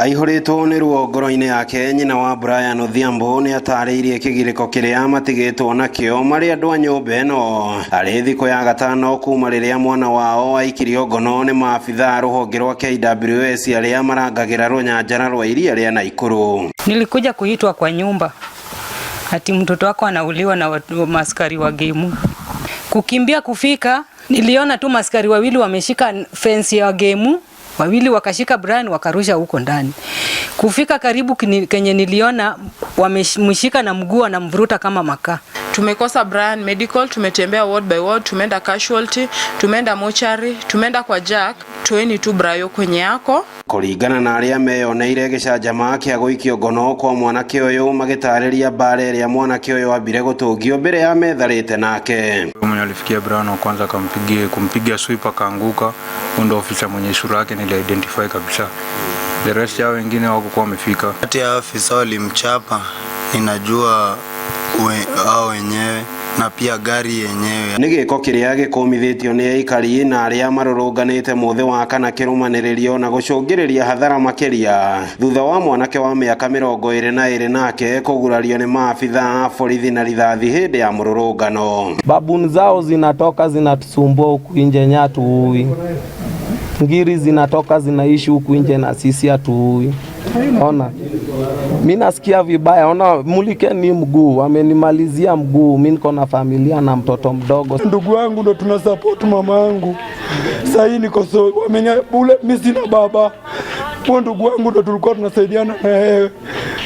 Aihũrĩtwo nĩ ruo ngoro-inĩ yake, nyina wa Brian Odhiambo nĩ atarĩirie kĩgirĩko kĩrĩa matigĩtwo nakĩo marĩ andũ a nyũmba ĩno arĩ thikũ ya gatano kuma rĩrĩa mwana wao aikirio ngono nĩ maabitha a rũhonge rwa KWS arĩa marangagĩra rũnyanjara rwa iria rĩa Naikuru. Nilikuja kuitwa kwa nyumba ati mtoto wako anauliwa na watu, maskari wa gemu. Kukimbia kufika, niliona tu maskari wawili wameshika fence ya gemu, wawili wakashika Brian wakarusha huko ndani. Kufika karibu kenye niliona wamemshika na mguu wanamvuruta kama makaa. Tumekosa Brian Medical, tumetembea ward by ward, tumeenda casualty, tumeenda mochari, tumeenda kwa Jack, toeni tu Brayo kwenye yako. Kũringana na arĩa meyoneire gĩcanjama kĩa gũikio ngono kwa mwanake ũyũ, magĩtarĩria mbara ĩrĩa mwanake ũyũ ambire gũtũngio mbere ya metharĩte nake. Mwenye alifikia Brian wa kwanza akampigia kumpiga sweep akaanguka. Huyo ndo ofisa mwenye sura yake nili identify kabisa. The rest yao wengine hawakuwa wamefika. Kati ya afisa walimchapa, ninajua hao wenyewe na pia gari yenyewe. Nĩ gĩko kĩrĩa gĩkũmithĩtio nĩ aikari na arĩa marũrũnganĩte mũthĩ wa kana kĩrũmanĩrĩrio na gũcũngĩrĩria hathara makĩria thutha wa mwanake wa mĩaka 22 nake kũgurario nĩ maabitha a borithi na rithathi hĩndĩ ya mũrũrũngano. Babuni zao zinatoka zinatusumbua huku nje, nyatuui. Ngiri zinatoka zinaishi huku nje na sisi hatuui. Ona, mi nasikia vibaya. Ona, mulikeni mguu, wamenimalizia mguu. Mi niko na familia na mtoto mdogo. Ndugu wangu ndo tuna support mama yangu. Sasa hii niko so wamenya bule, mimi sina baba. Huo ndugu wangu ndo tulikuwa tunasaidiana na yeye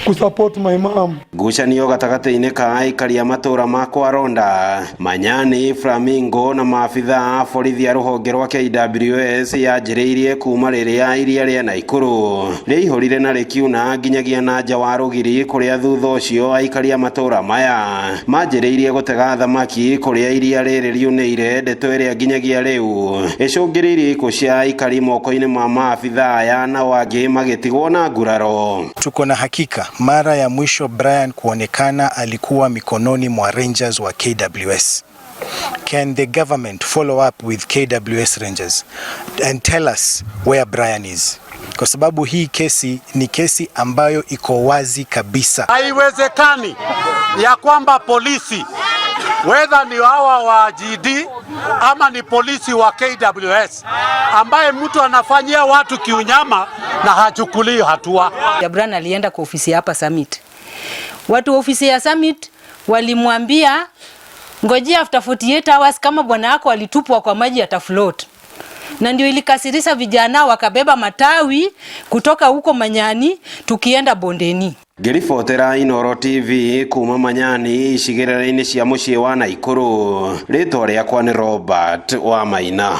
kusupport my mom. Ngucanio gatagatĩ-inĩ ka aikari a matũra ma Kwaronda, Manyani, Flamingo na maabitha a borithi a rũhonge rwa KWS yanjĩrĩirie kuma rĩrĩa iria rĩa Naikuru rĩaihũrire na rĩkiuna nginyagia na nja wa rũgiri, kũrĩa thutha ũcio aikari a matũra maya manjĩrĩirie gũtega thamaki kũrĩa iria rĩrĩ riunĩire, ndeto ĩrĩa nginyagia rĩu ĩcũngĩrĩirie ikuũ cia aikari moko-inĩ ma maabitha aya, nao angĩ magĩtigwo na nguraro. Tuko na hakika mara ya mwisho Brian kuonekana alikuwa mikononi mwa Rangers wa KWS. Can the government follow up with KWS Rangers and tell us where Brian is? Kwa sababu hii kesi ni kesi ambayo iko wazi kabisa. Haiwezekani ya kwamba polisi, whether ni hawa wa GD ama ni polisi wa KWS, ambaye mtu anafanyia watu kiunyama na hachukulii hatua. Brian alienda kwa ofisi hapa Summit. Watu wa ofisi ya Summit walimwambia ngojea after 48 hours, kama bwana wako alitupwa kwa maji atafloat. Na ndio ilikasirisha vijana, wakabeba matawi kutoka huko Manyani tukienda bondeni. Ngĩribotera Inooro TV kuma Manyani icigĩrĩra-inĩ cia mũciĩ wa Naikuru, rĩtwa rĩakwa nĩ Robert Wamaina.